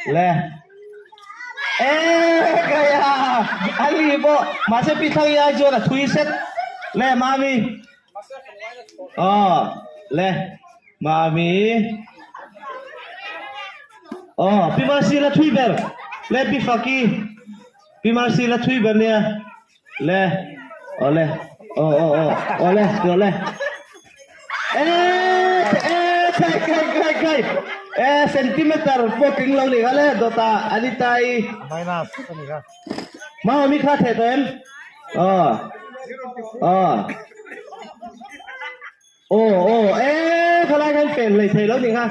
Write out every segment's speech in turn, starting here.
Le. E kaya ali pawh mahse pi thlang i ai chuan a thui set. Le mami. Aw le mami. Aw pi Mercy la thui ber. Le pi Faki. Pi Mercy la thui ber nia. Le aw le aw aw aw aw le aw le. E e kai kai kai kai. E centimeter pawh tling lo ni kha le dawtah Anita-i. Minus a ni kha. Mami kha theh tawh em? Aw aw aw aw e khalai khan pen hlei thei lo ni kha.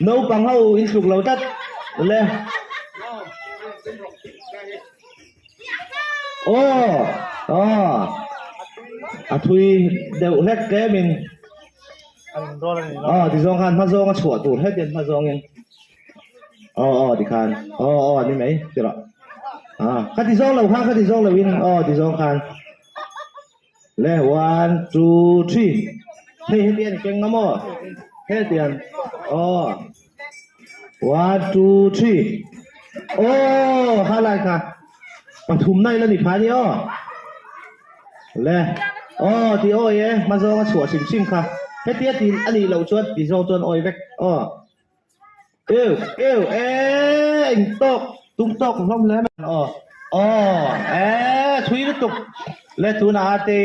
Naupang ho in tluk lo tlat le. Aw aw a thui deuh hlek tlem in aw ti zawng khan hma zawng a chhuah tur hetiang hma zawng in aw aw ti khan aw aw ni mai ti rawh ah kha ti zawng lo khan kha ti zawng lo in aw ti zawng khan le one two three hei hetiang keng nga maw hetiang aw. One two three aw kha lai kha pathum na ila ni pha ni aw le aw ti awi e hma zawng a chhuah hrim hrim kha hetia ti a nih loh chuan ti zawng chuan awi vek aw eu eu e eng tawk tum tawk hlawm hle mai aw aw e thui lutuk le tunah a te.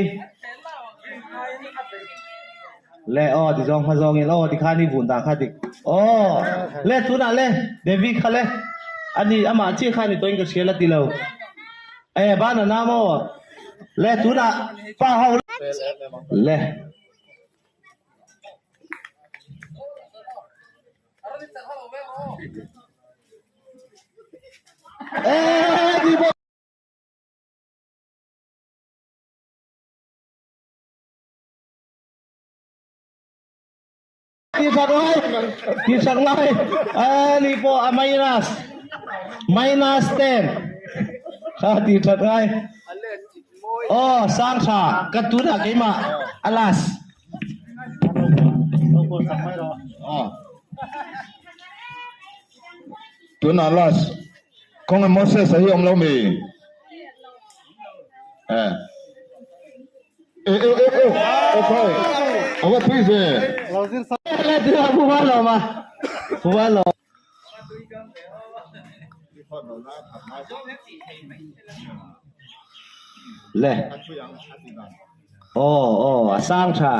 Le aw ti zawng hma zawngin aw ti khan i vun dan kha dik aw le tunah le Devi kha le ani amah chiah khan i tawhin ka hria la ti lo e bana nam aw le tunah pa ho le e ti bo Ti sak lai, ti sak lai. Ani pawh a minus, minus 10. Kha ti that ngai. Oh, sang tha, ka tunah keimah a last. Oh. Tunah last. Khawnge Moses a hi awm lo mi? Eh. E e e e okay ava thui ve. Le. Aw aw a sang tha.